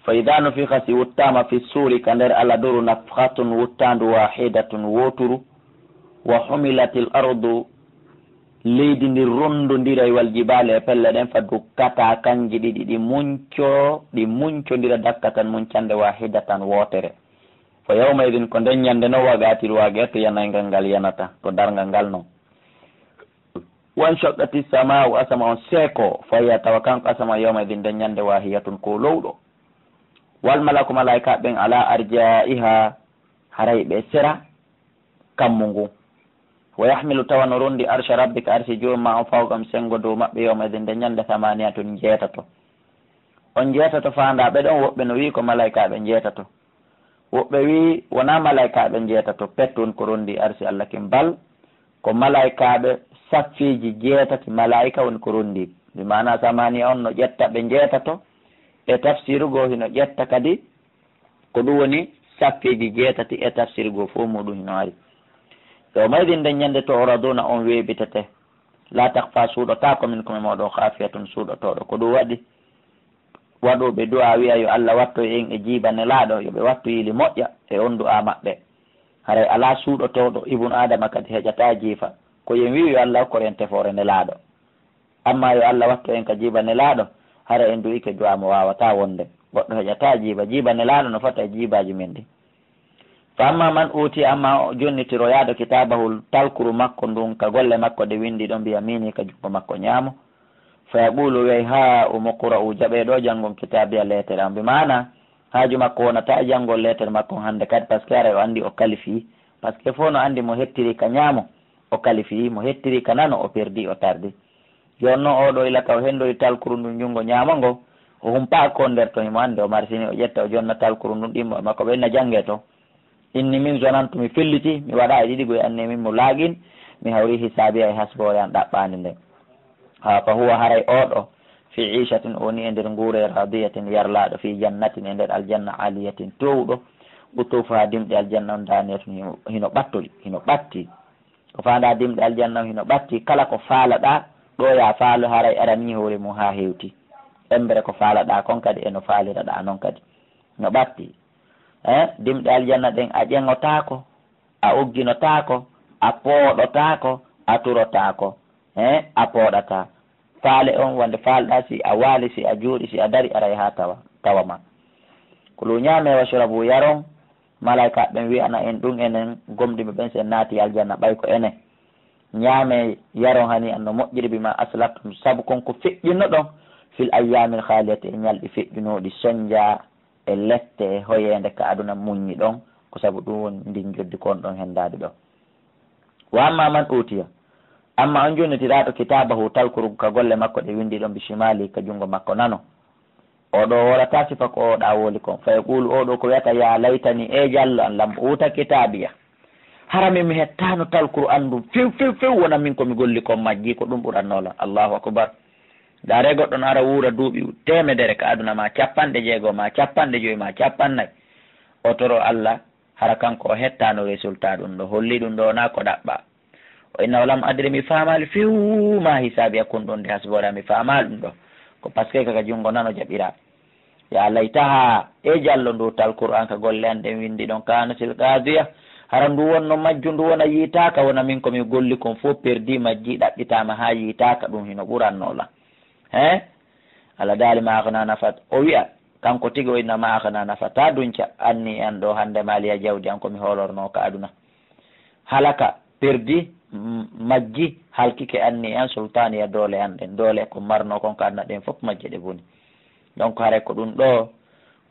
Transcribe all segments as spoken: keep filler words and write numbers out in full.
Fa idaa nufikha, si wuttaama, fi suuri, ka nder aladuru, nafkhatun, wuttaandu, waahidatun, wooturu. Wa humilatil ardu, leydi ndin rondondiray, wal jibaalu, e pelle ɗen, fa dukkataa, kanji ɗiɗi ɗi muncoo, ɗi muncondira, dakkatan, muncande, waahidatan, wootere. Fa yawma idin, ko nden ñande non, waqa'atil waaqi'atu, yanayngal ngal yanata, ko darngal ngal non. Wanshaqqati samaa'u, asama on seeko, fa hiya, tawa kanko asama, yawma idin, nden ñande, waahiyatun, ko lowɗo. Wal malaku, malaa'ika ɓen, ala arjaa'iha, haray ɓe sera kammu ngun. Wa yahmilu, tawa no rondi, arsha rabbika, arsi Joomi maa on, fawqahum, sengo dow maɓɓe, yawma idin, nden ñande, samaaniyatun, njeetato. On njeetato faandaa ɓe ɗon, woɓɓe no wi'i ko malaa'ikaaɓe njeetato. Woɓɓe wi'i wonaa malaa'ikaaɓe njeetato, pet woni ko rondi arsi Alla kin, bal ko malaa'ikaaɓe saffiiji jeetati malaa'ika woni ko rondi. Bi maanaa samaaniya on no ƴetta ɓe njeetato, e tafsiru goo hino ƴetta kadi ko ɗum woni saffiiji jeetati, e tafsiru goo fow muuɗum hino ari. Yawma idin, nden ñande, tu'raduna, on weeɓitete. Laa takhfa, suuɗotaako, minkum, e mooɗon, khafiyatun, suuɗotooɗo. Ko ɗum waɗi waɗooɓe du'aa wi'a yo Alla wattoy en e jiiba Nelaaɗo, yo ɓe wattu yili moƴƴa e on du'aa maɓɓe. Haray alaa suuɗotooɗo, ibnu Aadama kadi heƴataa jiifa. Ko yen wi'u yo Alla hokkor en tefoore Nelaaɗo. Ammaa yo Alla wattu en ka jiiba Nelaaɗo, haray en du'ike du'aa mo waawataa wonde. Goɗɗo heƴataa jiiba, jiiba Nelaaɗo no fota e jiibaaji men ɗin. Fa amma man utiya, amma o jonnitiroyaaɗo kitaabahul, talkuru makko ndun, ka golle makko ɗe winndi ɗon, bi yamini, ka junngo makko ñaamo. Fa yaqulu, o wi'ay, haa umu qura'u, jaɓee ɗoo janngon kitaabiya, leetere am. Bi maana, haaju makko wonata e janngol leetere makko on hannde kadi, parce que haray o anndi o kalifii. Parce que fow no anndi mo hettiri ka ñaamo, o kalifii, mo hettiri ka nano, o perdii, o tardii. Jooni non, oo ɗoo ila ka o henndori talkuru ndun junngo ñaamo ngon, o humpaa ko nder ton, himo anndi, o marsini, o ƴetta, o jonna talkuru ndun, ɗimmo e makko ɓen na janngee ton. Inni min zonantu, mi felliti, mi waɗaa e ɗiɗi goy, anni min mulaaqin, mi hawri hisaabiya e hasboore an ɗaɓɓaande nden. Haa, fa huwa, haray oo ɗoo, fii iishatin, o woni e nder nguure, raadiyatin, yarlaaɗo, fii jannatin, e nder aljanna, aaliyatin, toowuɗo, qutuufuhaa, dimɗe aljanna on, daaniyatun, hino, hino ɓattoli, hino ɓatti. Ko faandaa dimɗe aljanna on hino ɓatti, kala ko faalaɗaa, ɗoo yaa faalo, haray aranii hoore mun haa hewti. Embere ko faalaɗaa kon kadi e no faaliraɗaa non kadi no ɓatti. Eh, dimɗe aljanna ɗen a ƴeŋotaako, a ugginotaako, a pooɗotaako, a turotaako. Eh, a pooɗataa. Faale on wonde faalɗaa, si a waali, si a jooɗi, si a dari, aray haa tawa, tawa ma. Kulu, ñaamee, washrabu, yaron, Malaa'ikaaɓe ɓen wi'ana en ɗun, enen gomɗinɓe ɓen, si en naatii aljanna, ɓay ko enen. Ñaamee, yaron hanii'an no moƴƴiri, bimaa aslaftum, sabu kon ko feƴƴinnoɗon, fil ayyaamil khaaliyati, e ñalɗi feƴƴunooɗi, sonjaa e lette e hoyeende ka aduna muññiɗon, ko sabu ɗun woni ndin njoddi ko on ɗon hendaade ɗon. Wa ammaa man uutiya, ammaa on jonnitiraaɗo kitaabahu, talkuru ka golle makko ɗe winndi ɗon, bi shimaalihi, ka junngo makko nano, Oo ɗoo woolataa sifa ko oo ɗaa wooli kon. Fa yaquulu, oo ɗoo ko wi'ata, yaa laytanii, ee jallo an, lam uuta kitaabiya. Hara min mi hettaano talkuru an ndun few, few, few, wona min ko mi golli kon majjii, ko ɗun ɓurannoo lan. Allaahu akbar. Ndaaree goɗɗo no ara wuura duuɓi teemedere ka aduna, maa cappanɗe jeego, maa cappanɗe jowi, maa cappanɗe nay. O toroo Alla, hara kanko o hettaano résultat ɗun ɗoo, holli ɗun ɗoo wonaa ko ɗaɓɓaa. O inna, wa lam adri, mi faamaali few maa hisaabiya kun ɗon de hasboora, mi faamaali ɗun ɗoo. Ko parce que ka junngo nano jaɓiraa. Yaa laytahaa, ee jallo ndu, talkuru an ka golle an ɗen winndi ɗon, kaanatil qaadiya. Hara ndu wonno majju, ndu wona yiitaaka, wona min ko mi golli kon fow perdi majji, ɗaɓɓitaama haa yiitaaka, ɗun hino ɓurannoo lan. Hee? Alla daali, maa aghnaa nafat. O wi'a, kanko tigi o inna, maa aghnaa nafat, taa dunca, anni an ɗoo hannde maaliya jawdi an ko mi hoolornoo ka aduna. Halaka, perdi, m-, majji, halkike anni an, sultaaniya, doole an ɗen, doole ko marnoo kon ka aduna ɗen fow majje ɗe boni. Donc haray ko ɗun ɗoo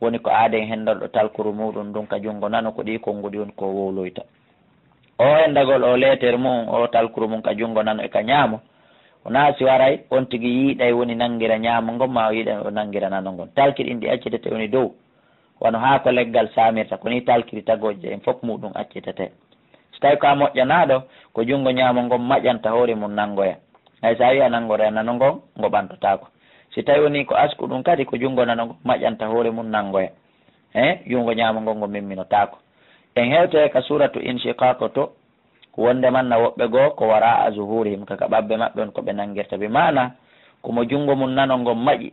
woni ko aaden henndorɗo talkuru muuɗun ndun ka junngo nano, ko ɗii konnguɗi woni ko wowloyta. Oo enndagol oo leeter mu'un, oo talkuru mun ka junngo nano e ka ñaamo, wonaa si waray on tigi yiɗay woni nanngira ñaamo ngon, maa o yiɗay o nanngira nano ngon. Talki ɗin ɗi accitete woni dow, wano haako leggal saamirta, ko nii talkiri tagooje ɗen fow muuɗun accitete. Si tawii ko a moƴƴanaaɗo, ko junngo ñaamo ngon maƴanta hoore mun nanngoya. Hay si a wi'ii a nanngoray nano ngon, ngo ɓantotaako. Si tawii wonii ko asku ɗun kadi, ko junngo nano ngon maƴanta hoore mun nanngoya. He, junngo ñaamo ngon ngo mimminotaako. En hewtoyay ka suuratu Inshiqaaq to, wonde manna woɓɓe goo ko waraa'a zuhuurihim, ka, ka ɓabbe maɓɓe on ko ɓe nanngirta. Bi maana, ko mo junngo mun nano ngon maƴi,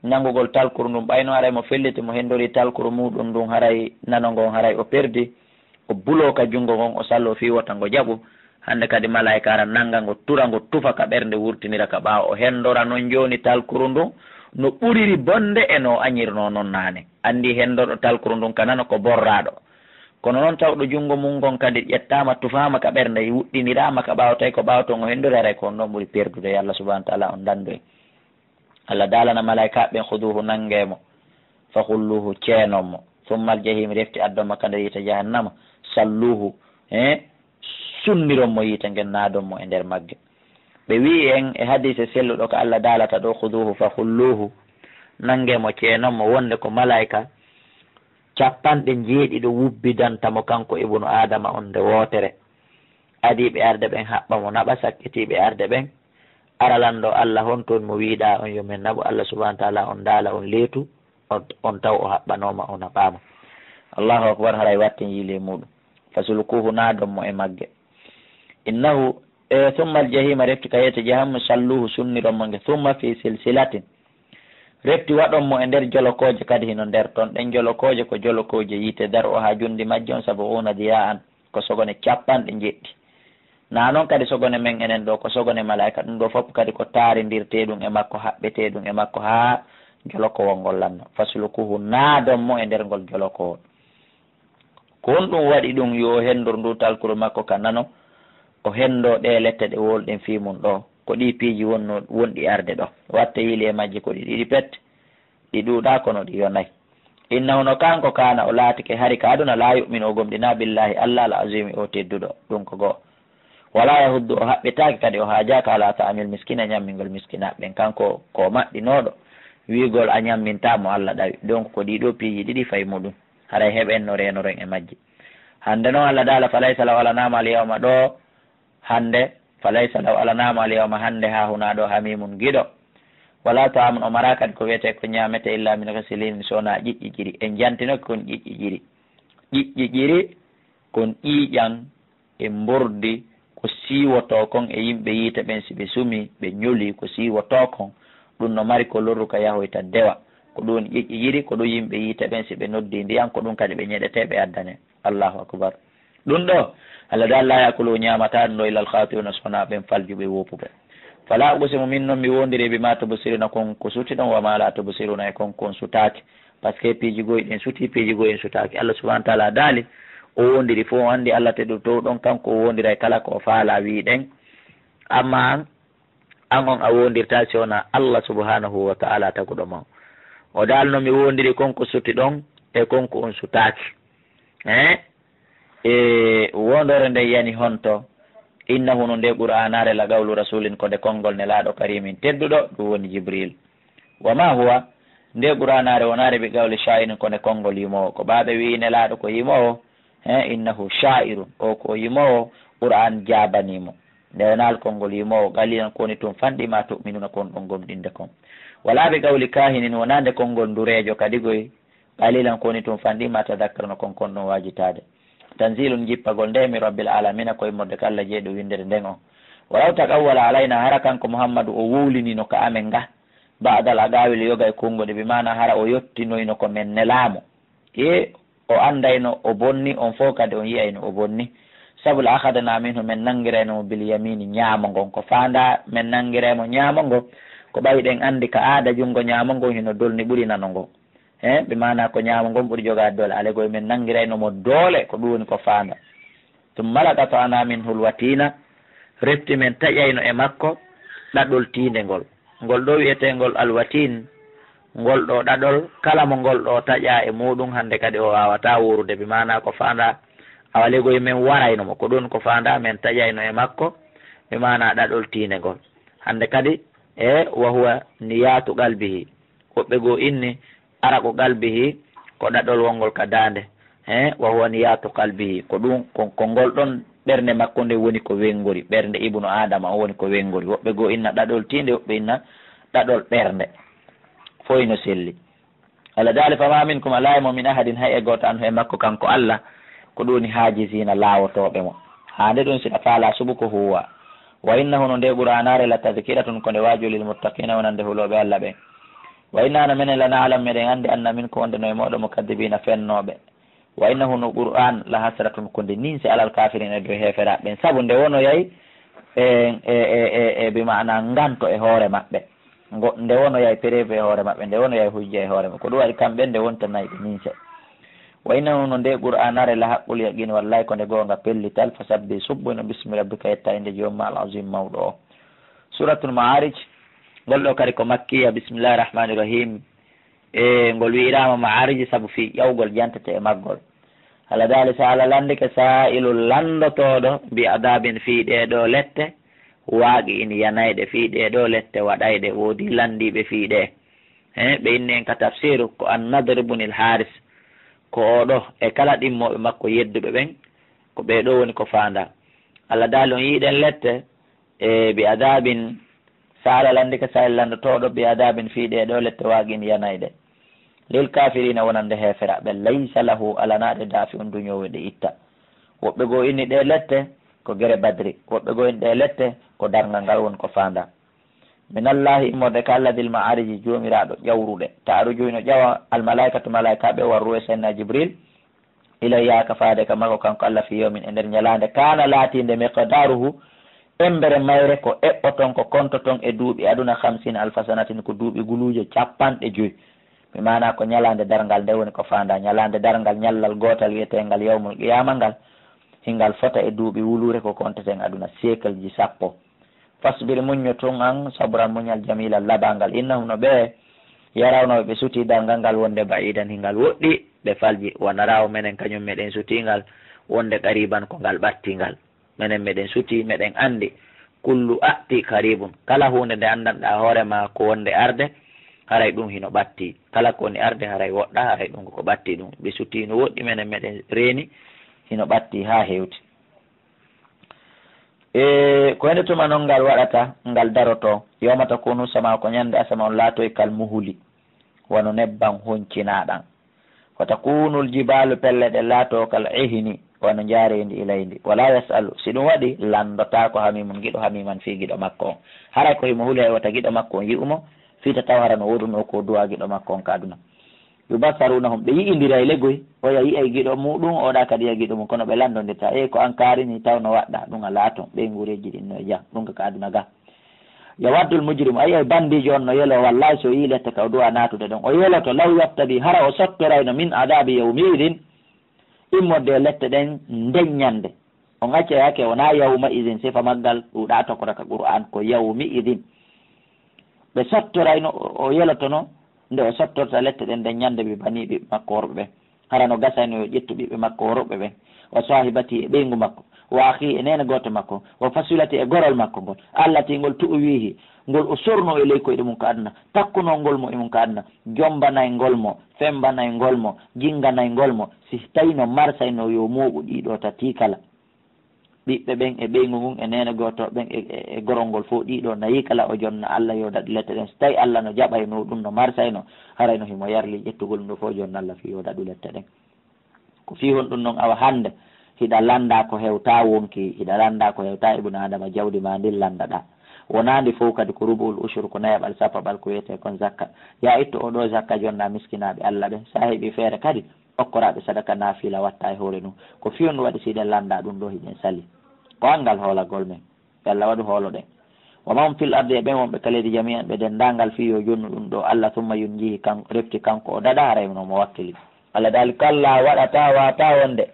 nangugol talkuru ndun, ɓayno haray mo felliti, mo hendorii talkuru muuɗun ndun, haray nano ngon, haray o perdi, o buloo ka junngo ngon, o saloo fii wota ngo jaɓu. Hannde kadi malaa'ika ara nanga ngo, tura ngo, tufa ka ɓernde, wurtinira ka ɓaawo, o hendora non jooni talkuru ndun no ɓuriri bonde e no o añirnoo non naane. Anndii hendorɗo talkuru ndun ka nano ko borraaɗo. Kono non tawɗo junngo mun ngon kadi ƴettaama, tufaama ka ɓernde, wuɗɗiniraama ka ɓaawo, tawi ko ɓaawo ton o hendori, haray ko on ɗon ɓuri perdude. Yo Allah subhanahu wa ta'ala on danndu en. Allah daalana malaa'ikaaɓe ɓen, "Khuduhu, nangee mo, fa ghulluhu, ceenon mo, thumma al-jahim, refti addon mo ka nder yiite jahannama, salluhu, he, sunniron mo yiite ngen, naadon mo e nder magge." Ɓe wi'i en e hadiise selluɗo ka Allah daalata ɗoo, "Khuduhu fa ghulluhu, nangee mo, ceenon mo," wonde ko malaa'ika cappanɗe njeeɗiɗo wubbidanta mo kanko ibnu Aadama on nde wootere. Adiiɓe arde ɓen haɓɓa mo naɓa, sakkitiiɓe arde ɓen ara lanndoo Allah, "Honto mo wi'uɗaa on yo men naɓu?" Allah subhanahu wa ta'ala on daala, on leetu, on, on taw o haɓɓanooma, o naɓaama. Allahu akbar, haray watten yiili e muuɗum. "Faslukuhu, naadon mo e magge." Innahu, e, "thumma al-jahima, refti ka yiite jahannama, salluhu, sunniron mo nge, thumma fi silsilatin." Refti waɗon mo e nder jolokooje kadi hino nder ton. Ɗen jolokooje ko jolokooje yiite, dar'uha junndi majje on sab'una dira'an, ko sogone cappanɗe njeɗɗi. Naa non kadi sogone men enen ɗoo, ko sogone malaa'ika, ɗum ɗoo fof kadi ko taarindirtee ɗum e makko, haɓɓetee ɗum e makko haa jolokowol ngol lanna. "Faslukuhu, naadon mo e nder ngol jolokowol." Ko honɗum waɗi ɗum yo o henndor nduu talkuru makko ka nano, o henndoo ɗee lette ɗe woolɗen fii mun ɗoo? Ko ɗii piiji wonnoo, wonɗi arde ɗoo. Watte yiili e majji, ko ɗi ɗiɗi pet, ɗi ɗuuɗaa kono ɗi yonay. "Innahu, no kanko kaana, o laatike hari ka aduna, laa yu'minu, o gomɗinaa, billaahi, Alla al-aziimi, o tedduɗo." Ɗum ko go'o. "Walaa yahuddu, o haɓɓitaake kadi, o haajaaka alaa ta'amil miskiina, ñammingol miskinaaɓe ɓen." Kanko ko o maɗɗinooɗo wi'ugol a ñammintaa mo Alla ɗawi. Donc ko ɗii ɗoo piiji ɗiɗi fay muɗum. Haray heɓen no reenoren e majji. Hannde non Alla daala, "Falaysa lahu alanaamu al yawma" ɗoo, hannde, "Falaysa lahu alanaamu al yawma", hannde haa hunaa ɗoo, "hamiimun", giɗo. "Walaa ta'aamun", o maraa kadi ko wi'etee ko ñaametee, "illaa min ghisliin", so wonaa ƴiƴƴiƴiri. En jantinoke kon ƴiƴƴiƴiri. Ƴiƴƴiƴiri kon ƴiiƴan e mbordi ko siiwotoo kon e yimɓe yiite ɓen, si ɓe sumii, ɓe ñolii, ko siiwotoo kon. Ɗum no mari ko lorru ka yahoyta dewa. Ko ɗum woni ƴiƴƴiƴiri, ko ɗum yimɓe yiite ɓen, si ɓe noddii ndiyan, ko ɗum kadi ɓe ñeɗetee, ɓe addanee. Allahu akbar. Ɗum ɗoo, Alla daali, "Laa ya'kuluhu", ñaamataa ɗum ɗoo, "illal khaati'uuna", so wonaa ɓen faljuɓe woopuɓe. "Falaa uqsimu", min non mi woondirii, "bimaa tubsiruuna", kon ko sutiɗon, "wa maa laa tubsiruuna", e kon kon sutaaki. Parce que piiji goy ɗin sutii, piiji goy ɗin sutaaki. Alla subhanahu wa ta'ala daali, o woondiri fof, o anndi Alla tedduɗo towɗon, kanko o woondiray kala ko o faalaa, wi'i ɗen. Amma an, an on a woondirtaa si wonaa Alla subhanahu wa ta'ala taguɗo ma on. O daali no mi woondiri kon ko sutiɗon e kon ko on sutaaki. Eh? E wondore nden yani honto? Innahu, no nde Qur'aanaare, la qawlu rasulin, ko nde konngol nelaaɗo karimin tedduɗo, ɗum woni Jibril. Wa ma huwa, nde Qur'aanaare wonaare bi qawli sha'irin, ko nde konngol yimoowo. Ko ɓaaɓe wi'i nelaaɗo ko yimoowo, he, innahu sha'irun, o ko yimoowo, Qur'aan jaabanii mo. Nde wonaali konngol yimoowo, qalilan ko woni tun fanɗi ma tu'minuna, ko on ɗon gomɗinde kon. Wala bi qawli kahinin, wonaa nde konngol ndureejo kadi goy, qalilan ko woni tun fanɗi ma tadakkaruna, kon kon ɗon waajitaade. Tanzilun, jippagol nde, min rabbil alamina, ko immorde ka Alla jeyɗo winndere nden on. Walaw taqawwala alayna, hara kanko Muhammadu o wowlinino ka amen nga, ba'dal aqawil, yoga e konguɗe, bi maana hara o yottinoyno ko men nelaamo. E o andayno o bonni, on fow kadi on yi'ayno o bonni. Sabu la akhadna minhu, men nangirayno mo bil yamini, ñaamo ngon. Ko faanda men nangiray mo ñaamo ngo, ko ɓay ɗen andi ka aada jungo ñaamo ngon hino dolni ɓuri nano ngon. He, bi maana ko ñaamo ngon ɓuri jogaade doole. Alay goy men nangirayno mo doole, ko ɗum woni ko faanda. Thumma laqata'na minhu alwatina, refti men taƴayno e makko ɗaɗol tiinde ngol. Ngol ɗoo wi'eteengol alwatin, ngol ɗoo ɗaɗol, kala mo ngol ɗoo taƴaa e muuɗum, hannde kadi o waawataa wuurude, bi maanaa ko faandaa, awa legoy men warayno mo, ko ɗum ko faandaa, men taƴayno e makko, bi maanaa ɗaɗol tiinde ngol. Hannde kadi, e wa huwa niyatu qalbihi, woɓɓe goo inni, araqu qalbihi, ko ɗaɗol wonngol ka daande. He, wa huwa niyatu qalbihi, ko ɗum, ko, ko ngol ɗon ɓernde makko nde woni ko wenngori, ɓernde ibnu Aadama on woni ko wenngori. Woɓɓe goo inna ɗaɗol tiinde, woɓɓe inna ɗaɗol ɓernde. Foy no selli. Alla daali, "Fama minkum", alaa e mon, "min ahadin", hay e gooto, "anhu", e makko kanko Alla, ko ɗum woni haajisiina, laawotooɓe mo. Haa nde ɗum, si ɗa faalaa suɓu ko huuwa. Wa innahu, no nde Qur'aanaare, la tadkiratun, ko nde waaju, lil muttaqiina, wonande hulooɓe Alla ɓen. Wa inna no menen la na'lamu, meɗen anndi, anna minkum, wonde no e mooɗon, mukaddibiina, fennooɓe. Wa innahu, no Qur'aan, la hasratun, ko nde ninse, alal kaafiriina, e dow heeferaaɓe ɓen. Sabu nde wonoyay e, e, e, e, e, bi maana nganto e hoore maɓɓe. Ngo, nde wonoyay preuve e hoore maɓɓe, nde wonoyay hujja e hoore maɓɓe. Ko ɗum waɗi kamɓe nde wontanay ɓe ninse. Wa innahu, no nde Qur'aanare, la haqqul yaqiin, wallaahi ko nde goonga pellital. Fasabbih, subboyno, bismi rabbika, yetta innde Joomi maa, al aziim, mawɗo o. Suuratul Ma'aarij, ngol ɗoo kadi ko makkiya. Bismillaahi rahmaani rahiim. E ngol wi'iraama Ma'aarij sabu fii ƴawgol jantete e maggol. Alla daali, "Sa'ala, lanndike, saa'ilun, lanndotooɗo, bi adaabin, fii ɗee ɗoo lette, waaqi'in, yanayɗe, fii ɗee ɗoo lette waɗayɗe, woodii lanndiiɓe fii ɗee." He, ɓe inni en ka tafsiiru ko An-Nadr ibn al-Haaris, ko oo ɗoo, e kala ɗimmooɓe makko yedduɓe ɓen, ko ɓee ɗoo woni ko faandaa. Alla daali, on yi'ii ɗen lette, e bi adaabin, sa'ala, lanndike, saa'ilun, lanndotooɗo, bi adaabin, fii ɗee ɗoo lette, waaqi'in, yanayɗe. Lil kaafiriina, wonande heeferaaɓe, laysa lahu, alanaa ɗe, daafi'un, duñoowo ɗe itta. Woɓɓe goo inni ɗee lette ko gere Badri, woɓɓe goo inni ɗee lette ko darngal ngal woni ko faandaa. Minallaahi, immorde ka Alla, dil ma'aariji, Joomiraaɗo ƴawruɗe. Ta'aruju, hino ƴawa, al malaa'ikatu, malaa'ikaaɓe, war ruuhu, e Sayyidinaa Jibriil, ilayhi, haa ka faade ka makko kanko Alla, fii yawmin, e nder ñalaande, kaana, laatiinde, miqdaaruhu, embere mayre, ko eɓɓoton, ko kontoton e duuɓi aduna, khamsiina alfa sanatin, ko duuɓi guluuje capanɗe joy. Bi maanaa ko ñalaande darngal nde woni ko faandaa, ñalaande darngal ñallal gootal wi'eteengal yawmul qiyaama ngal, hingal fota e duuɓi wuluure ko konteten aduna, siècleji sappo. Fasbir, muññu tun an, sabran, muñal, jamiilan, labangal. Innahum, no ɓee, yarawna, ɓe sutii darngal ngal wonde ba'iidan, hingal woɗɗi, ɓe falji. Wa naraa, menen kañun meɗen sutii ngal wonde qariiban, ko ngal ɓattii ngal. Menen meɗen sutii, meɗen anndi. Kullu a'ti qariibun, kala huunde nde anndanɗaa hoore maa ko wonde arde, haray ɗun hino ɓattii. Kala ko woni arde, haray woɗɗaa, haray ɗun ko ko ɓattii ɗun. Ɓe sutii no woɗɗi, menen meɗen reeni, hino ɓattii haa hewti. E ko hende tuma non ngal waɗata, ngal darotoo, yawma takuunu samaa'u, ko ñande asamaa on laatoy kal muhli, wano nebban honcinaaɗan. Wa takuunul jibaalu, pelle ɗen laatoo kal ihni, wano njaareendi ilayndi. Wa laa yas'alu, si ɗun waɗii, lanndotaako hamiimun, giɗo, hamiiman, fii giɗo makko on. Haray ko himo huli hay wota giɗo makko on yi'u mo, fii ta taw hara no woodunoo ko du'aa giɗo makko on ka aduna. Yubassaruunahum, ɓe yi'indiray le goy, oya yi'ay giɗo muuɗun, oɗa kadi yi'a giɗo mun, kono ɓe lanndondirtaa, ee, ko an kaari nii, taw no waɗɗaa, ɗun alaa ton, ɓeynguureeji ɗin no e jam, ɗun ka, ka aduna ga. Yawaddul mujrimu, a yi'ay banndiijo on no yeloo, wallaahi, si o yi'ii lette ka o du'aa naatude ɗon, o yeloto, law yaftadii, hara o sottorayno, min adaabi yawmi'idin, immorde e lette ɗen nden ñande. On accay hakke, wonaa yawma'idin, sifa maggal ɗuuɗaa tokora ka Qur'aan, ko yawmi'idin. Ɓe sottorayno, o, o yelotono, nde o sottorta lette ɗen nden ñande, bi banii, ɓiɓɓe makko worɓe ɓen. Hara no gasayno yo ƴettu ɓiɓɓe makko worɓe ɓen, wa saahibatihi, e ɓeyngu makko, wa akhihi, e neene gooto makko, wa fasulatihi, e gorol makko ngol, allatii, ngol tu'wiihi, ngol o sornoo e ley koyɗe mun ka aduna, takkunoo ngol mo e mun ka aduna, jombanay ngol mo, fembanay ngol mo, jinnganay ngol mo, si tawi no marsaynoo yo mooɓu ɗii ɗoo tati kala. Ɓiɓɓe ɓen e ɓeyngu ngun e neene gooto ɓen e, e, e gorol ngol fow, ɗii ɗoo nayi kala, o jonna Alla yo daɗu lette ɗen. Si tawi Alla no jaɓaynoo ɗun, no marsaynoo, haray no himo yarlii ƴettugol ɗun ɗoo fow, jonna Alla fii yo daɗu lette ɗen. Ko fii honɗun non? Awa hannde hiɗa lanndaa ko hewtaa wonkii, hiɗa lanndaa ko hewtaa Ibnu Aadama, jawdi maa ndin lanndaɗaa. Wonaa ndi fow kadi, ko rubu'ul ushur, ko nayaɓal sappaɓal ko wi'etee kon zakka. Yaa ittu oo ɗoo zakka, jonnaa miskinaaɓe Alla ɓen. Si a heɓii feere kadi, okkoraa ɓe sadaka naafila, wattaa e hoore ɗun. Ko fii honɗun waɗi si hiɗen lanndaa ɗun ɗoo hiɗen salii? Ko anngal hoolagol men. Yo Alla waɗu hooloɗen. Wa man fil ardi, e ɓen wonɓe ka leydi, jamii'an, ɓe denndaangal, fii yo jonnu ɗun ɗoo Alla, summa yunjiihi, kan-, refti kanko o daɗa, haray no mo wakkili. Alla daali, kallaa, waɗataa, waataa wonde.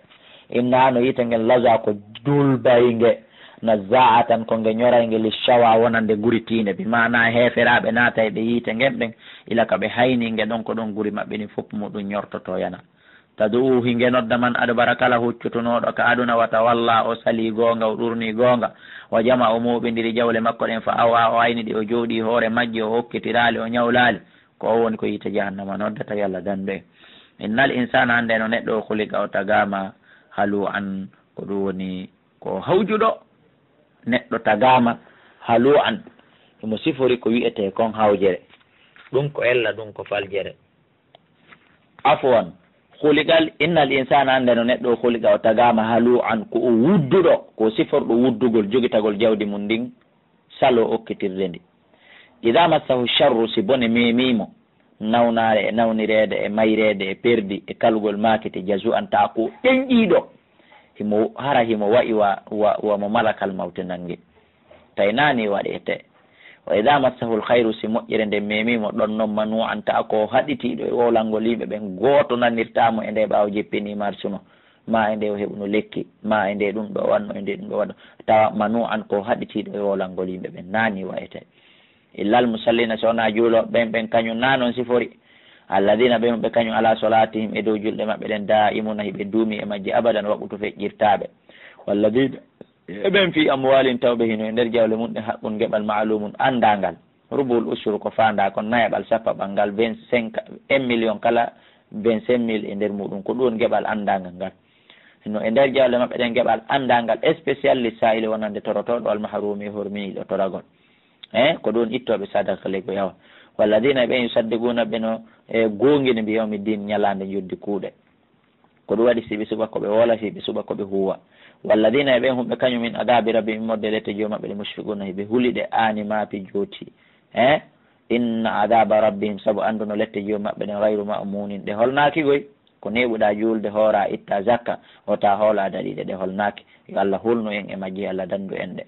Innahaa, no yiite ngen, lazaa, ko dulbaynge, nazzaa'atan, ko nge ñoraynge, lishshawaa, wonande guri tiinde, bi maanaa heeferaaɓe naatayɓe yiite ngen ɓen, ila ka ɓe haynii nge ɗon, ko ɗon guri maɓɓe ɗin fow muuɗun ñortotoo yana. Tad'uu, hinge nodda, man adbara, kala huccutunooɗo ka aduna, wa tawallaa, o salii goonga, o ɗurnii goonga, wa jama'a, o mooɓindiri jawle makko ɗen, fa aw'aa, o ayni ɗi, o jooɗii hoore majji, o okkitiraali, o ñawlaali. Ko o woni ko yiite jahannama noddata, yo Alla dandu en. Innal insaana, annde no neɗɗo o, khuliqa, o tagaama, haluu'an, ko ɗun woni ko hawjuɗo. Neɗɗo tagaama haluu'an, himo sifori ko wi'etee kon hawjere. Ɗun ko ella, ɗun ko faljere. Afwan, khuliqal, innal insaana, annde no neɗɗo o, khuliqa, o tagaama, haluu'an, ko o wudduɗo, ko o siforɗo wuddugol, jogitagol jawdi mun ndin, saloo okkitirde ndi. Idaa massahu sharru, si bone meemii mo, Nawnaare e nawnireede e mayreede e perdi e kalugol maakete jazu'an, tawa ko ɓenɗiiɗo. Himo, hara himo wa'i wa, wa, wa mo malakal mawte nangi. Tawi naa nii waɗetee. Wa idaa massahul khayru, si moƴƴere nden meemii mo, ɗon non manuu'an, tawa ko haɗitiiɗo e wowlangol yimɓe ɓen, gooto nanirtaa mo e ndee ɓaawo jippinii marsuno, maa e ndee o heɓuno lekki, maa e ndee ɗum ɗoo waɗno, e ndee ɗum ɗoo waɗno, tawa manuu'an ko haɗitiiɗo e wowlangol yimɓe ɓen, naa nii wa'etee. Illal musallina, so wonaa juulooɓe ɓen, ɓen kañum naa non sifori. Alladina, ɓen ɓe kañum ala salatihim, e dow julɗe maɓɓe ɗen, daimuuna, hiɓe duumi e majje abadan, waqutu feƴƴirtaaɓe. Walladina, e ɓen fi amwalihim, tawɓe hino e nder jawle mun ɗen, haqqun, geɓal, maalumun, anndaangal. Rubuul ushur ko faandaa kon, nayaɓal, sappaɓal ngal, vingt-cinq, un million kala vingt-cinq mille e nder muɗum, ko ɗum woni geɓal anndaangal ngal. Hino e nder jawle maɓɓe ɗen geɓal anndaangal, spécial li saa'ili, wonande torotooɗo, wal mahrumi, e horminiiɗo toragol. Eh, ko ɗum ittooɓe sadaka ley ko yawa. Walladina, ɓen yusaddiquna, ɓe no, e, goongini bi yawmi din, ñalaande njoddi kuuɗe. Ko ɗum waɗi si ɓe suɓa ko ɓe woola, si ɓe suɓa ko ɓe huuwa. Walladina, e ɓen humɓe kañum min adabi rabbi, immorde lette Joomi maɓɓe ɗe, mushfiquna, hiɓe huli ɗe aani maapi jooti. Eh, inna adaba rabbihim, sabu annduno lette Joomi maɓɓe ɗen, gayru ma'munin, ɗe holnaaki goy. Ko neeɓuɗaa juulde, hooraa, ittaa zakka, wota hoolaa daɗiiɗe ɗe holnaaki. Yo Allah hulnu en e majje, Allah dandu en ɗe.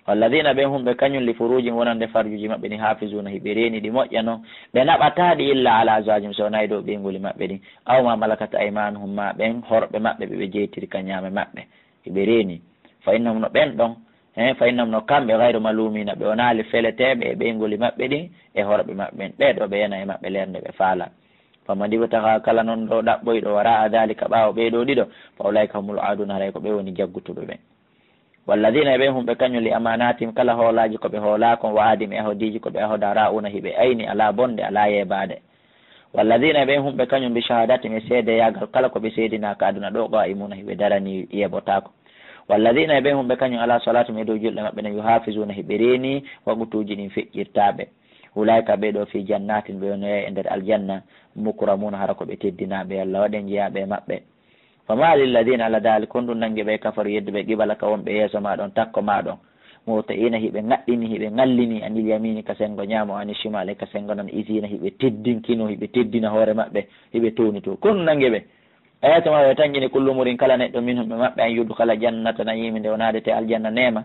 Walladina, ɓen humɓe kañum, li furujihim, wonande farjuuji maɓɓe ɗin, hafizuna, hiɓe reeni ɗi moƴƴa non, ɓe naɓataa ɗi illa ala azwajihim, so wonaa e dow ɓeynguuli maɓɓe ɗin, aw ma malakat aymanuhum, ma ɓen horɓe maɓɓe ɓe ɓe jeytiri ka ñaame maɓɓe, hiɓe reeni. Fa innahum, no ɓen ɗon, he, fa innahum, no kamɓe, gayru malumina, ɓe wonaali feleteeɓe e ɓeynguuli maɓɓe ɗin e horɓe maɓɓe ɓen. Ɓee ɗoo ɓe yana e maɓɓe leerde ɓe faalaa. Faman ibtaga, kala non ɗoo ɗaɓɓoyɗo, wara'a dhalika, ɓaawo ɓee ɗoo ɗiɗo, fa ulaika humul aaduna, haray ko ɓe woni jaggutuɓe ɓen. Walladina, e ɓen humɓe kañum, li amanatihim, kala hoolaaji ko ɓe hoolaa kon, wa ahdihim, e ahodiiji ko ɓe ahodaa, ra'una, hiɓe ayni, alaa bonde, alaa yeebaade. Walladina, e ɓen humɓe kañum, bi shahadatihim, e seedeyaagal kala ko ɓe seedinaa ka aduna ɗoo, qa'imuna, hiɓe daranii, yeeɓotaako. Walladina, e ɓen humɓe kañum, ala salatihim, e dow julɗe maɓɓe ɗen, yuhafizuna, hiɓe reenii waqtuuji ɗin feƴƴirtaaɓe. Ulaika, ɓee ɗoo, fi jannatin, ɓe wonoyay e nder aljanna, mukramuna, hara ko ɓe teddinaaɓe, Yalla waɗ en jeyaaɓe e maɓɓe. Fama lilladina, ala dalik, kon ɗum nangi ɓe, kafaru, yedduɓe, qibalaka, wonɓe yeeso maa ɗon, takko maa ɗon, mu'tiina, hiɓe ŋaɗɗini, hiɓe ŋallini, anil yamini, ka sengo ñaamo, ani shimali, ka sengo nano, izina, hiɓe teddinkino, hiɓe teddina hoore maɓɓe, hiɓe townito. Kon ɗum nangi ɓe. Ayati ma ɓe tanƴini kullu murin kala neɗɗo minhum ɓe maɓɓe an yudkhala jannata na'iimi nde o naadete aljanna neema.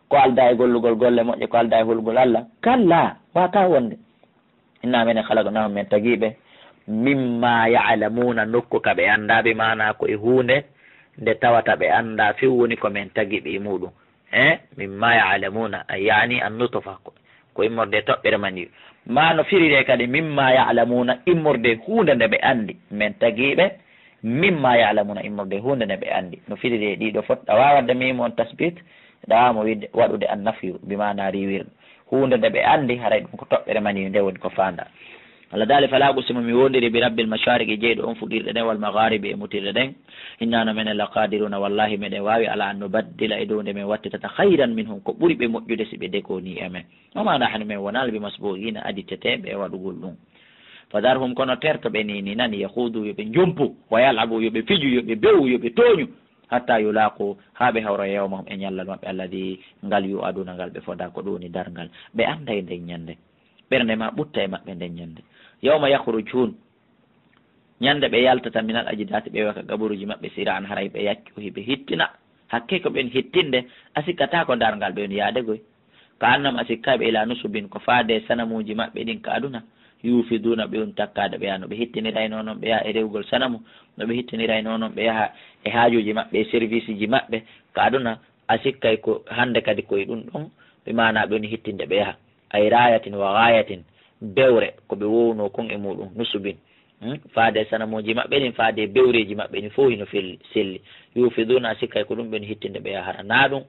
Ko aldaa e gollugol golle moƴƴe, ko aldaa e hulugol Allah. Kalla, waataa wonde. Inna menen khalaqnahum men tagi ɓe. Mimma ya'lamuna nokku ka ɓe anndaa bi maana ko e huunde nde tawata ɓe anndaa few woni ko men tagi ɓe e muɗum. Eh, mimma ya'lamuna, ay, yani an nutfa, ko, ko immorde e toɓɓere maniyu. Ma no firire kadi, mimma ya'lamuna, immorde e huunde nde ɓe anndi, men tagi ɓe, mimma ya'lamuna, immorde e huunde nde ɓe anndi. No firire e ɗiɗo fot, ɗa waawa wadde mimu on tasbit, ɗa waawa mo wiide, waɗude an nafyu, bi maana riiwirde. Huunde nde ɓe anndi, haray ɗum ko toɓɓere maniyu, nde woni ko faanda. Allah daali, fala uqsimu, mi wondiri bi rabbil mashariqi, jeyɗo on fuɗirɗe ɗen, wal magharibi, e mutirɗe ɗen. Inna no menen la qadiruna, wallahi meɗen waawi, ala an nubaddila, e dow nde men wattitata, khayran minhum, ko ɓuri ɓe moƴƴude si ɓe dekoni e men. Wa ma nahnu, men wonaali, bi masbuqina, aditeteeɓe e waɗugol ɗum. Fadharhum, kono terto ɓe ni, ni nani, yakhudu, yo ɓe jompu, wa yal'abu, yo ɓe fiju, yo ɓe bewu, yo ɓe tooñu, hatta yulaqu, haa ɓe hawra yawmahum, e ñallal maɓɓe, alladhi, ngal yu'aduna, ngal ɓe foda, ko ɗum woni darngal. Ɓe annday nden ñande. Ɓernde ma ɓutta e maɓɓe nden ñande. Yawma yakhrujun, ñande ɓe yaltata, minal ajdathi, ɓe iwa ka qaburuuji maɓɓe, sira'an, haray ɓe yaccu, hiɓe hittina. Hakkee ko ɓen hittinde, a sikkataa ko darngal ɓe woni yaade goy. Ka annam, a sikkaay ɓe, ila nusubin, ko faade sanamuuji maɓɓe ɗin ka aduna. Yufiduna, ɓe woni takkaade ɓe yaha no ɓe hittiniraynoo non ɓe yaha e rewugol sanamu, no ɓe hittiniraynoo non ɓe yaha e haajuuji maɓɓe, e serviceji maɓɓe ka aduna. A sikkay ko hande kadi ko e ɗum ɗon, ɓe maanaa ɓe woni hittinde ɓe yaha. Ay rayatin wa ghayatin, bewre, ko ɓe wownoo kon e muɗum, nusubin. Hmm? Faade sanamuuji maɓɓe ɗin, faade bewreeji maɓɓe ɗin, fow hino fel-, selli. Yufiduna, a sikkay ko ɗum ɓe woni hittinde ɓe yaha, hara naa ɗum.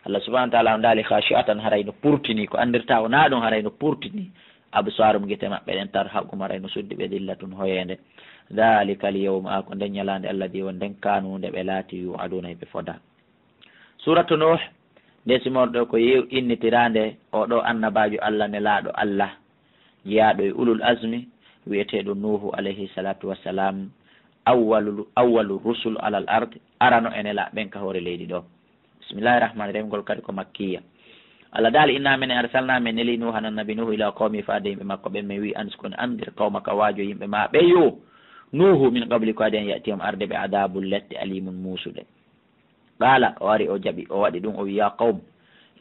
Allah subhanahu wa ta'ala on daali, khashi'atan, haray no purtini, ko anndirtaa o naa ɗum, haray no purtini. Absarum, gite maɓɓe ɗen, tarhaqum, haray no suddi ɓe, dhillatun, hoyeende. Dhalika al yawma, a ko nden ñalaande, alladhi, won nden, kanu, nde ɓe laati, yu'aduna, ɓe foda. Suuratu Nuuh, nde simorɗo ko yew-, innitiraande oo ɗoo annabaajo Allah, nelaaɗo Allah, jeyaaɗo e ulul azmi, wi'eteeɗo Nuuhu alayhi salaatu wassalaam, awwalu, awwalu rusul alal ard, arano e nelaaɓe ɓen ka hoore leydi ɗoo. Bismillaahi rahmaani rahiim, ngol kadi ko makkiya. Allah daali, "Inna menen arsalna, men neli Nuuhan annabi Nuuhu ila qawmi, faade yimɓe makko ɓen, men wi, anskun, andir qawmaka, waajo yimɓe ma ɓe yo, Nuuhu, min qabli ko adi an ya'tiyahum arde ɓe adabun lette alimun muusuɗe." Qaala, o ari o jaɓi, o waɗi ɗum, o wi, "Ya qawm,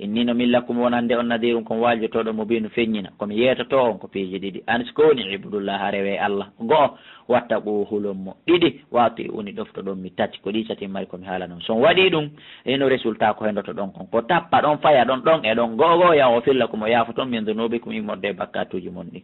inni no min lakum wonande on nadirun kon waajotooɗo mubinu feññina, ko mi yeetoto on ko piiji ɗiɗi. Anskuni, ibudullaha, rewe Allah, go'o, wattaqu, hulon mo, ɗiɗi, wa ati'uni, ɗoftoɗon mi, tati, ko ɗi tati mari ko mi haala non. So on waɗi ɗum, eno résultat ko hendoto ɗon kon, ko tappa ɗon, faya ɗon, ɗon e ɗon, go'o go'o, yaghfir lakum, o yaafoton, min dhunubikum, immorde e bakkatuuji mon ɗin.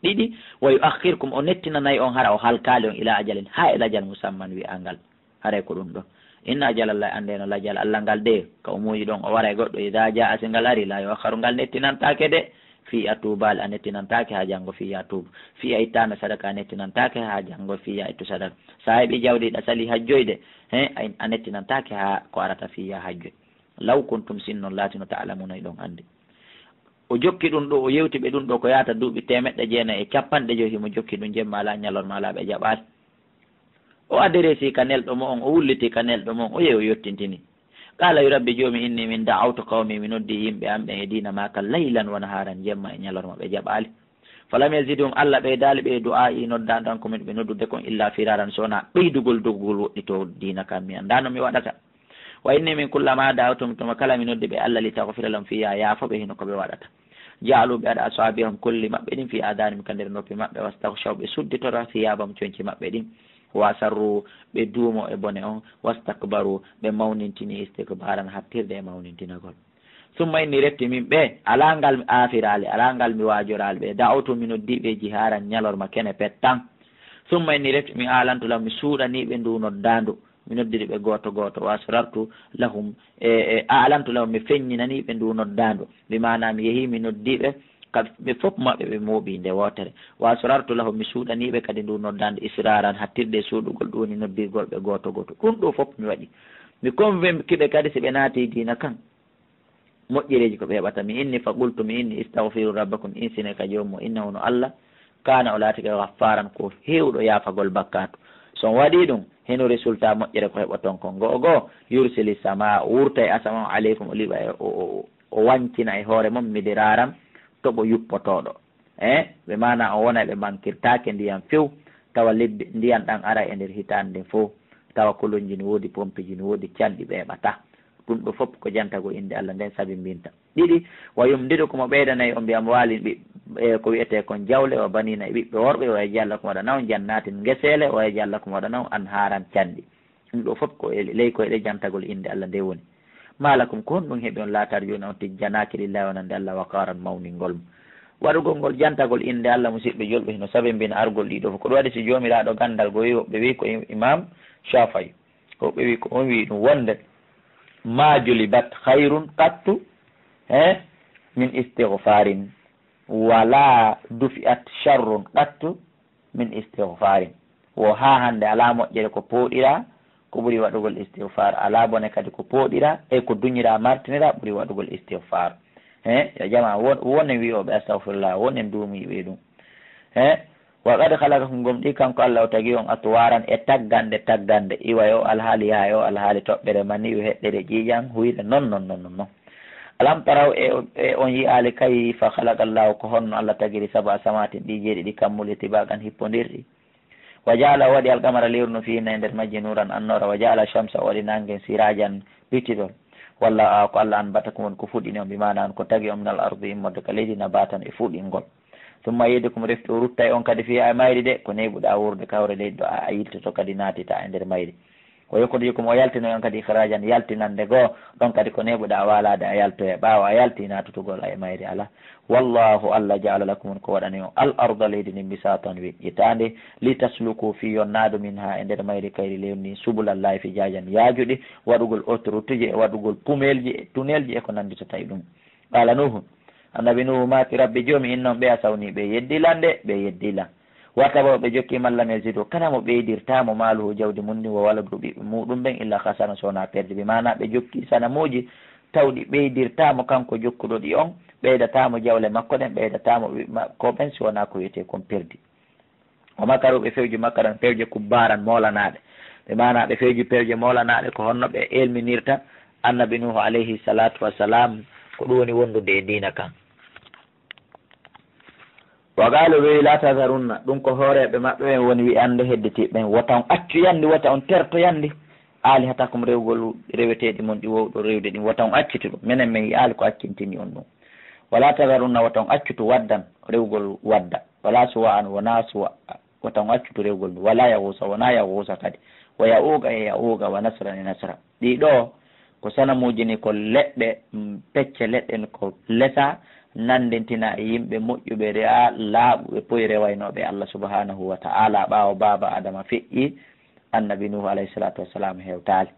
Ɗiɗi, wa yu'akhkhirkum, o nettinanay on hara o halkaali on ila ajalin, haa e lajal musamman wi'angal." Haray ko ɗum ɗo. Inna ajalallahi, anndee no lajal Allah ngal de, ka o muuyi ɗon, o waray goɗɗo, idaa jaa'a, si ngal ari, laa yu'akhkharu, ngal nettinantaake de. Fii a tuubaali, a nettinantaake haa janngo, fii a tuubu. Fii a ittaano sadaka, a nettinantaake haa janngo, fii a ittu sadaka. Sa heɓi jawdi ɗa sali hajjoyde, he, a, a nettinantaake haa ko arata fii a hajjoy. Law kuntum, sinno laatino, ta'lamuuna, hiɗon anndi. O jokki ɗum ɗo, o yewti ɓe ɗum ɗo ko yaata duuɓi teemeɗɗe jeenayi e capanɗe joy, himo jokki ɗum jemma alaa, ñalorma alaa, ɓe jaɓaali. O aderesi ka nelɗo mo on, o wulliti ka nelɗo mo on, o yehi o yottintini. Qaala, wi, "Rabbi Joomi, inni min da'awtu qawmi, mi noddi yimɓe am ɓen e diina maa kan, laylan wa nahaaran, jemma e ñalorma, ɓe jaɓaali. Falam yazidhum, Allah ɓeydaali ɓe du'aa'i, noddaandu an ko min ɓe noddude kon, illa firaaran, so wonaa ɓeydugol dogugol woɗɗitoo diina kan, mi anndaa no mi waɗata. Wa inni min kullama da'awtuhum, tuma kala mi noddi ɓe, Allah, li taghfira lahum, fii yo a yaafo ɓe hino ko ɓe waɗata. Ja'alu, ɓe waɗa, asaabi'ahum, kolli maɓɓe ɗin, fii aadaanihim, ka nder noppi maɓɓe, wastaghshaw, ɓe sudditoto, thiyaabahum, conci maɓɓe ɗin, wa asarru, ɓe duumo e bone on, wastakbaru, ɓe mawnintini, istikbaaran, hattirde e mawnintinagol. Summa inni, refti min ɓe, alaa ngal mi aafiraali, alaa ngal mi waajoraali ɓe, da'awtuhum, mi noddi ɓe, jihaaran, ñalorma kene pettan. Summa inni, refti mi aalantu lahum, mi suuɗanii ɓe ndu noddaandu. Mi noddiri ɓe gooto gooto, wa asrartu lahum, e, e, a'lantu lahum, mi feññinanii ɓe ndu noddaandu. Bi maanaa mi yehii, mi noddii ɓe, ka ɓe fof maɓɓe ɓe mooɓii nde wootere. Wa asrartu lahum, mi suuɗanii ɓe kadi ndu noddaandu, israaran, hattirde e suuɗugol, ɗum woni noddirgol ɓe gooto gooto. Ɗum ɗoo fof mi waɗi. Mi convaincu ɓe kadi si ɓe naatii diina kan, moƴƴereeji ko ɓe heɓata. Mi inni, fa qultu, mi inni, istaghfiru rabbakum, insinee ka Joomi mon, innahu, no Allah, kaana, o laatike, ghaffaaran, ko heewɗo yaafagol bakkaatu. So on waɗii ɗum, heno résultat moƴƴere ko heɓoton kon. Go'o goo, yursili samaa, o wurta e asama on, aleykum, o liɓa e, o, o, o wancina e hoore mon, midiraaran, toɓo yuppotooɗo. Eh, ɓe maana on wona ɓe mankirtaake ndiyan few, tawa lebbi, ndiyan ɗan ara e nder hitaande nden fow, tawa kolonji no woodi, pompiji no woodi, canɗi ɓeeɓataa. Ɗum ɗo fof ko jantagol innde Allah nden sabi mbinta. Ɗiɗi, wa yumdidukum, o ɓeydanay on bi amwaalin, ɓi-, e ko wi'etee kon jawle, wa baniina, e ɓiɓɓe worɓe, wa yaj'al lakum, waɗana on jannaatin, ngeseele, wa yaj'al lakum, waɗana on anhaaran, canɗi. Ɗum ɗo fof ko e ley, ko e ley jantagol innde Allah nde woni. Maa lakum, ko honɗum heɓi on, laa tarjuuna, on tijjanaaki, lillaahi, wonande Allah, waqaaran, mawningol mo. Waɗugol ngol jantagol innde Allah, musiɓɓe julɓe, hino sabimbina argol ɗiɗo fof. Ko ɗum waɗi si joomiraaɗo ganndal goo wi'i, woɓɓe wi'i ko im-, Imaam Shaafi'i. Woɓɓe wi'i ko on wi'i ɗum wonde, "Ma julibat khayrun qattu, eh, min istighfarin, wala dufi'at sharrun qattu min istighfarin." Wo haa hannde alaa moƴƴere ko pooɗiraa ko ɓuri waɗugol istighfar, alaa bone kadi ko pooɗiraa e ko duñiraa martiniraa ɓuri waɗugol istighfar. Eh, yo jamaa, won-, wonen wi'ooɓe astaghfirullah, wonen duumiiɓe e ɗum. Eh, wa qad khalaqakum, gomɗii kanko Allah o tagi on, atwaaran, e taggande taggande, iwa e o alhaali yaha e o alhaali, toɓɓere maniyu, heɗɗere ƴiiƴan, huyre, non, non, non, non, non. Alam taraw, e, e on yi'aali, kayfa khalaqa Allahu, ko honno Allah tagiri, sab'a samaawatin, ɗi jeeɗiɗi, kammuuli, tibaqan, hippondirɗi. Wa ja'ala, o waɗi, al-qamara, lewru no, fiihinna, e nder majji, nuuran, annoora. Wa ja'ala ash-shamsa, o waɗi naange ngen, siraajan, ɓittiɗo. Walla, a, ko Allah anbatakum, woni ko fuɗɗini on, bi maana on ko tagi on, minal ardi, immorde ka leydi, nabaatan, e fuɗɗingol. Summa yu'iidukum, refti o ruttay on kadi, fiihaa, e mayri de, ko neeɓuɗaa wuurde ka hoore leydi ɗo, a, a yiltoto kadi naatita e nder mayri. Wa yukhrijukum, o yaltinoy on kadi, ikhraajan, yaltinande goo, ɗon kadi ko neeɓuɗaa waalaade a yaltoya, ɓaawo a yaltii naatutugol a e mayri alaa. Wallaahu, Allah, ja'ala lakum, on ko waɗani on, al arda, leydi ndin, bisaatan, weƴƴitaande, li taslukuu, fii yo on naadu, minhaa, e nder mayri kayri, leydi ndin, subulan, laayi, fijaajan, yaajuɗi, waɗugol autoroute ji e waɗugol pumelji e tunelji e ko nannditata e ɗum. Qaala Nuuhu, Annabi Nuuhu maaki, Rabbi Joomi, innahum, ɓe a sawnii ɓe, yeddii lan de, ɓe yeddii lan. Wattabahu, ɓe jokki, man lam yazidhu, kala mo ɓeydirtaa mo maaluhu, jawdi mun ndin, wa waladuhu, ɓiɓɓe muuɗum ɓen, illa khasaaran, so wonaa perdi. Bi maanaa ɓe jokki sanamuuji tawɗi ɓeydirtaa mo kanko jokkuɗo ɗi on, ɓeydataa mo jawle makko ɗen, ɓeydataa mo ɓiɓɓe makko ɓen, si wonaa ko wi'etee kon perdi. Wa makaru, ɓe fewji, makaran, pewje, kubbaaran, moolanaaɗe. Bi maanaa ɓe fewji pewje moolanaaɗe, ko honno ɓe elminirta Annabi Nuuhu alayhi salaatu wa salaam, Ko ɗum woni wondude e diina kan. Wa qaalu, ɓe wi'i, laa tazarunna, ɗum ko hooreeɓe maɓɓe ɓen woni wi'ande hedditiiɓe ɓen, wota on accu yandi, wota on terto yandi, aalihatakum, rewgol reweteeɗi mon ɗi wowɗon rewde ɗin, wota on accitu ɗum, menen men yi'aali ko accintini on ɗum. Wa laa tazarunna, wota on accutu waddan, rewgol wadda, wa laa suwa'an, wonaa suwa'a, wota on accutu rewgol ndu, wa laa yaguusa, wonaa yaguusa kadi, wa ya'uuqa e ya'uuqa, wa nasran e nasra. Ɗii ɗoo ko sanamuuji ni, ko leɗɗe, mm, pecce leɗɗe ni, ko lesa nanndintinaa e yimɓe moƴƴuɓe, re'a laaɓuɓe, poy rewaynooɓe Allah subhanahu wa ta'ala, ɓaawo baaba Adama feƴƴi, annabi Nuhu alayhi salatu wassalam hewtaali.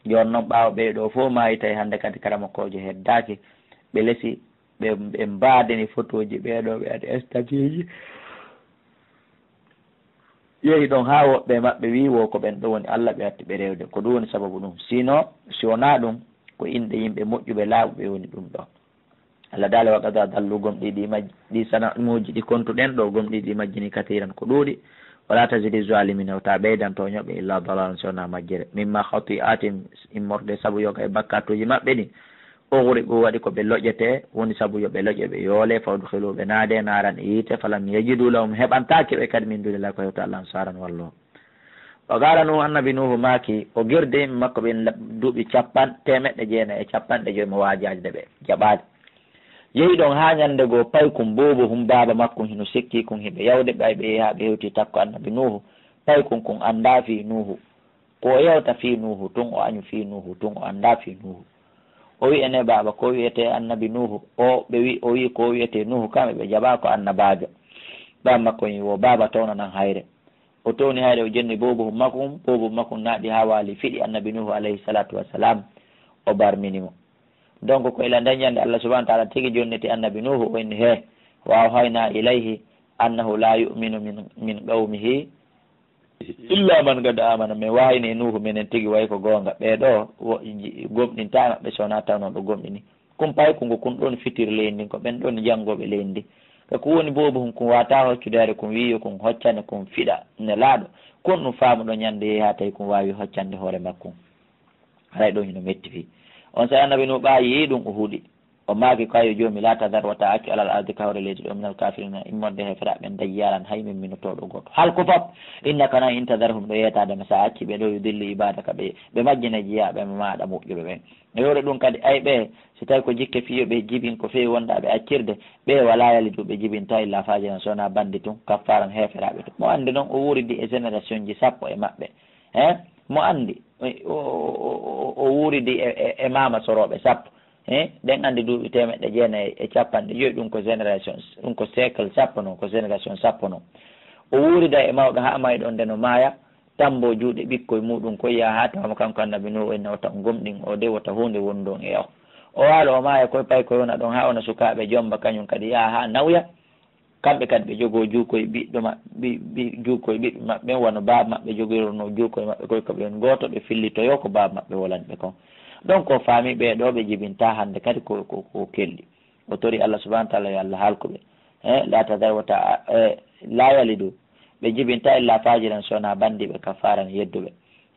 Jooni non, ɓaawo ɓee ɗoo fow maayi, tawi hannde kadi karamokoojo heddaaki, ɓe lesi, ɓe, ɓe mbaadini fotooji ɓee ɗoo, ɓe adi estatiiji. Yehi ɗon haa woɓɓe e maɓɓe wi'i, wo ko ɓen ɗon woni Allah, ɓe watti ɓe rewde. Ko ɗum woni sababu ɗum. Sino, si wonaa ɗum, ko inɗe yimɓe moƴƴuɓe, laaɓuɓe woni ɗum ɗon. Allah daali, wa qad adallu, gomɗii ɗi maj-, ɗi sanamuuji ɗi kontuɗen ɗoo, gomɗii ɗi majjini kasiiran ko ɗuuɗi. Wa laa tazidi zaalimiina, wota ɓeydan tooñooɓe, illaa dalaalan, si wonaa majjere. Mimmaa khatii'aatihim, immorde sabu yoga e bakkaatuuji maɓɓe ɗin. Ughriqu, waɗi ko ɓe loƴetee, woni sabu yo ɓe loƴe, ɓe yoolee, fa udkhiluu, ɓe naadee, naaran, e yiite, falam yajiduu lahum, heɓantaake ɓe kadi, min duunillaahi, ko hewta Allah, ansaaran, walloowo. Wa qaala Nuuhu, annabi Nuuhu maaki, o girdi yimɓe makko ɓen la-, duuɓi capan-, teemeɗɗe jeenayi e capanɗe jowi mo waajaade ɓe, jaɓaali. Yehi ɗon haa ñannde goo, paykun boobo hun baaba makkun hino sikki kun hiɓe yawde, ɓay ɓe yehi haa ɓe hewti takko annabi Nuuhu, paykun kun anndaa fii Nuuhu. Ko o yewta fii Nuuhu tun, o añu fii Nuuhu tun, o anndaa fii Nuuhu. O wi'i, "Enee baaba, ko wi'etee annabi Nuuhu?" O, ɓe wi-, o wi'i, "Ko wi'etee Nuuhu kam, ɓe jaɓaa ko annabaajo." Ɓay makko wi'i, "Wo baaba, townanan hayre." O towni hayre, o jonni boobo makko on, boobo makko on naaɗi haa waali, fiɗi annabi Nuuhu alayhi salatu wassalam, o barmini mo. Donc, ko ila nden ñande Allah subhanahu wa ta'ala tigi jonniti annabi Nuuhu, o inni, "He, wa awhayna ilayhi annahu la yu'minu min, min qawmihi illa man qad amana." Men wahayni Nuuhu, menen tigi wayi ko goonga. Ɓee ɗoo wo-, ji-, gomɗintaa e maɓɓe so wonaa tawnoo ɓe gomɗini. Kun paykungu kun ɗon fitiri leydi ndin, ko ɓen ɗon janngooɓe leydi ndin. Ka ko woni boobo hun kun waawataa hoccude hayre kun wi'i yo kun hoccane kun fiɗa nelaaɗo. Kun ɗum faamuɗo ñande yehi haa tawi kun waawi hoccande hoore makkun. Haray ɗon hino metti fii. On saa'i annabi Nuuhu ɓaa yi'i ɗum o huɗi. O maaki ko, "Yo Joomi, laa tadar, wota accu alal ardi ka hoore leydi ɗoo minal kaafiriina, immorde heeferaaɓe ɓen dayyaaran hay mimminotooɗo gooto. Halku fop, innaka on in tadarhum, ɗo yeetaade ma sa acci ɓe ɗoo, yudillu ibaadaka, ɓe, ɓe majjina jiyaaɓe maaɗa moƴƴuɓe ɓen." E hoore ɗum kadi, ay ɓe, si tawi ko jikke fii yo ɓe jibin ko feewi wonɗaa ɓe accirde, ɓe walaa yalidu ɓe jibinta illa faajiran so wonaa banndi tun, kaffaaran heeferaaɓe tun. Mo anndi non o wuuridi e génération ji sappo e maɓɓe. He? Mo anndi o, o, o, o, o wuuridi e, e, e maama sorooɓe sappo. He? Ɗen anndi duuɓi teemeɗɗe jeenayi e capanɗe jowi, ɗum ko génération, ɗum ko siècle sappo non, ko génération sappo non. O wuurida e mawɗo haa mayɗo nde no maaya, tambo juuɗe ɓikkoy muuɗum koy, yaha haa tawa mo kanko annabi Nuuhu, o inna wota on gomɗin, o de wota huunde wondu on e on. O waalo o maaya koy, pay koy wona ɗon haa wona sukaaɓe jomba, kañum kadi yaha haa nawya. Kamɓe kadi ɓe jogoo juukoy ɓiɗɗo ma-, ɓi-, ɓi-, juukoy ɓiɓɓe maɓɓe ɓen, wano baaba maɓɓe jogirnoo juukoy maɓɓe koy, ko ɓen gooto, ɓe fillitoyoo ko baaba maɓɓe wolani ɓe kon. Donc, o faami ɓee ɗoo ɓe jibintaa hannde kadi ko, ko, ko kelɗi. O tori Allah subhanahu wa ta'ala yo Allah halku ɓe. Eh, la tadar wata, eh, la yalidu. Ɓe jibintaa illa fajiran, so wonaa bandiiɓe, kaffaaran, yedduɓe.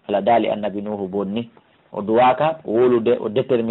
Allah daali annabi Nuuhu bonni. O duwaaka wolude, o déterminé.